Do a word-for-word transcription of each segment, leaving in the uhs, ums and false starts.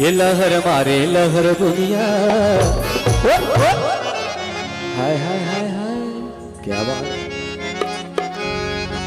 ये लहर मारे लहर दुनिया। ओ, ओ। हाय, हाय, हाय, हाय। क्या बात।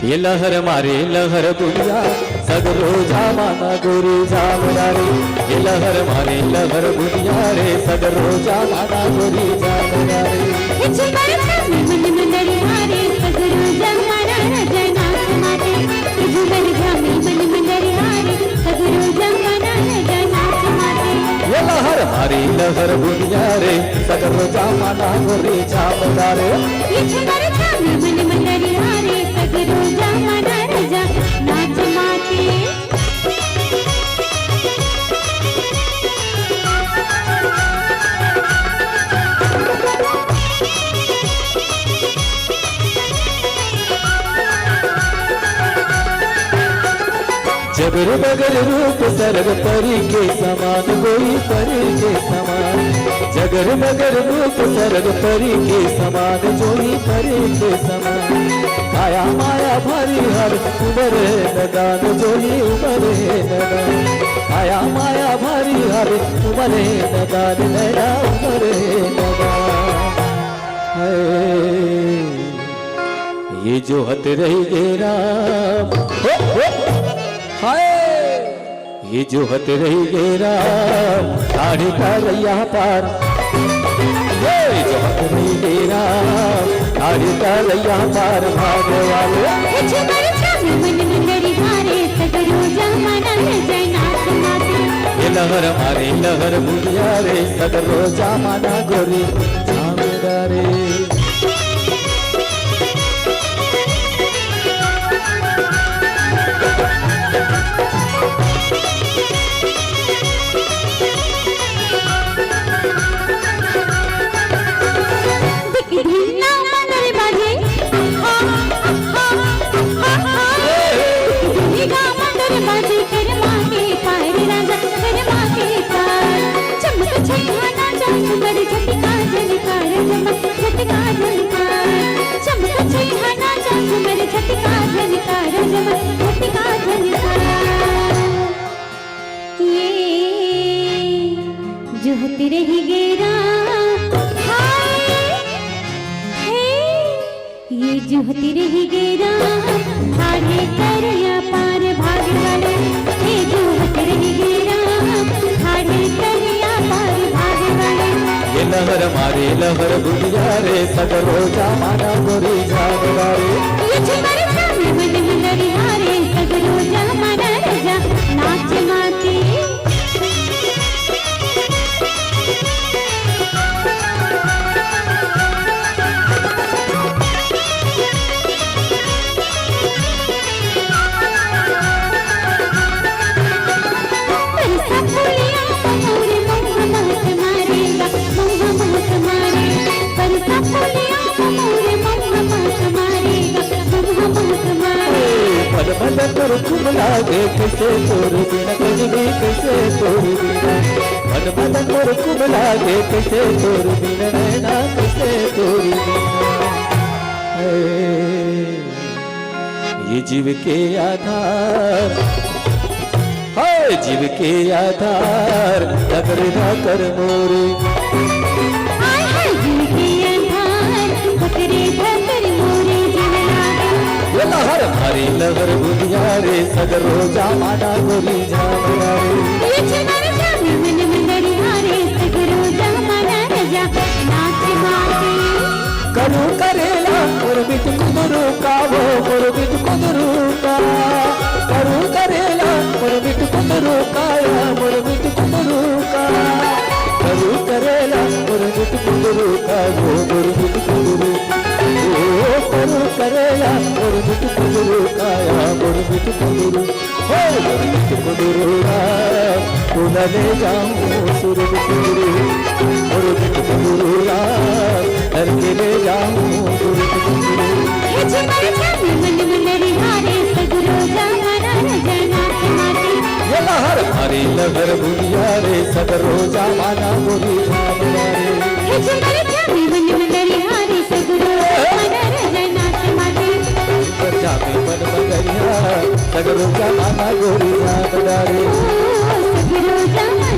ये लहर मारे लहर दुनिया, सगरो जमाना गोरी जाम डारे। ये लहर मारे लहर दुनिया रे, सगरो जमाना गोरी जाम डारे। ये झुमर झमे मन मंदरिया रे, सगरो जमाना रजना समाते। ये झुमर झमे मन मंदरिया रे, सगरो जमाना रजना समाते। ये लहर मारे लहर दुनिया रे, सगरो जमाना गोरी जाम डारे। ये झुमर झमे मन मंदरिया रे, सगरो जमाना रजना समाते। जगर बगर रूप सरग परी के समान, गोरी परी के समान। जगर बगर रूप सरग परी के समान, जोही परी के समान। काया माया भारी हर उमर नदान, जोही उमर नदान। काया माया भारी हर उमर नदान, नैना उमर नदान। हाय, ये जोहत रही गे राम। हो, हो। हाय, ये जोहत रही गे राम, तारे का रैया पार। ये जोहत रही गे राम, तारे का रैया पार भाग वाले। ये झुमर झमे मन मंदरिया रे, सगरो जमाना रजना समाते। ये लहर मारे लहर बुढ़िया रे, सगरो जमाना गोरी जाम डारे। दिक धिन्ना मंदर बाजे, हा, हा, हा, हा। दिक धिन्ना मंदर बाजे, करमा के पार राजा, करमा के पार। चमक छैहाना जा झुमर झटका झनकार, झमक झटका झनकार। चमक छैहाना जा झुमर झटका झनकार, झमक झटका झनकार। ये जोहत रही गे राम, हाय, हे। ये जोहत रही गे राम, ठाढ़े तरिया पार भाग वाले। ये जोहत रही गे राम, ठाढ़े तरिया पार भाग वाले। ये लहर मारे लहर बुढ़िया रे, सगरो जमाना गोरी जाम डारे। ये झुमर झमे मन मंदरिया रे, सगरो जमाना रजा नाच माते। मन मन तोर खूब लागे, कैसे तोर बिना, कजरी कैसे तोर बिना। मन मन तोर खूब लागे, कैसे तोर बिना, नैना कैसे तोर बिना। हे, ये जीव के आधार, हाय जीव के आधार, नगर ना कर मोरे। हाय, हाय, जीव के आधार, पकरे धर मोरे जिन लागे। ये लहर मारे लहर बुढ़िया रे, सगरो जमाना गोरी जाम डारे। ये झुमर झमे मन मंदरिया रे, सगरो जमाना रजा नाच माते। करू करेला मोर बिट कुदरू का, वो मोर बिट कुदरू का। करू करेला मोर बिट कुदरू का, या मोर बिट कुदरू का। करू करेला मोर बिट कुदरू का, वो मोर बिट कुदरू। ओ करू करेला मोर बिट कुदरू का, या मोर बिट कुदरू। हो मोर बिट कुदरू रा, तोला ले जाऊं सुरग कुदरू। मोर बिट कुदरू रा, धर के ले जाऊं सुरग कुदरू। हे झुमर झमे मन मंदरिया रे, सगरो जमाना रजना समाते। ये लहर मारे लहर बुढ़िया रे, सगरो जमाना गोरी जाम डारे। हे झुमर झमे मन मंदरिया रे, सगरो जमाना रजना समाते। झुमर झमे मन मंदरिया, सगरो जमाना गोरी जाम डारे। ओ, सगरो जमाना